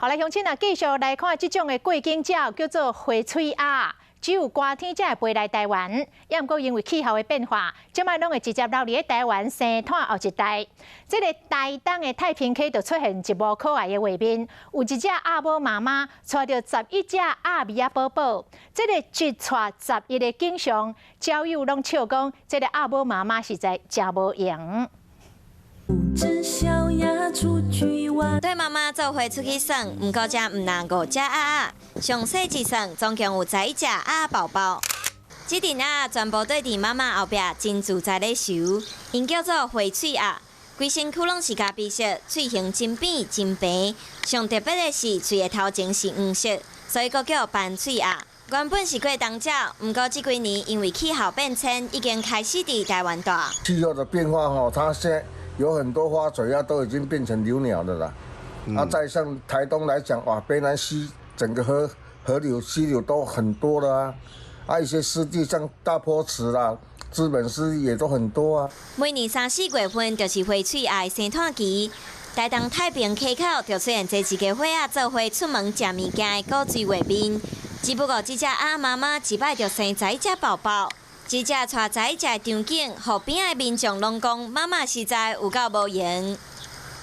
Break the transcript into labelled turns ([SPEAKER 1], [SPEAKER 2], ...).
[SPEAKER 1] 好來，鄉親啊，繼續來看這種的過境鳥，叫做花喙鴨。只有寒天才會飛來台灣，也毋過因為氣候的變化，這擺攏會直接留佇咧台灣生湠後一代。這个台東的太平溪就出現一幕可愛的畫面，有一隻鴨母媽媽帶著11隻鴨米仔寶寶，這个一帶十一的景象，鳥友攏笑講，這个鴨母媽媽實在誠無閒。
[SPEAKER 2] 對媽媽做伙出去耍，毋過這毋但五隻鴨仔，詳細一算，總共有11隻鴨仔寶寶。這陣鴨全部綴佇媽媽後壁，真自在咧泅，𪜶叫做花喙鴨，規身軀攏是咖啡色，喙形真扁真平。上特別的是，喙的頭前是黃色，所以閣叫斑喙鴨。原本是過冬鳥，毋過這幾年因為氣候變遷，已經開始佇台灣蹛。
[SPEAKER 3] 氣候的變化吼，它現在有很多花嘴鴨都已經變成留鳥的啦。啊，再像台東來講，哇，卑南溪整個河流溪流都很多了啊。啊，一些濕地像大坡池啦、知本濕地也都很多啊。
[SPEAKER 2] 每年三四月份就是花喙鴨的生湠期，台東太平溪口就出現這一家伙仔做伙出門食物件的古錐畫面。只不過這隻鴨媽媽一擺就生11隻寶寶。這隻帶11隻的場景，予邊仔的民眾攏講，媽媽實在有夠無閒。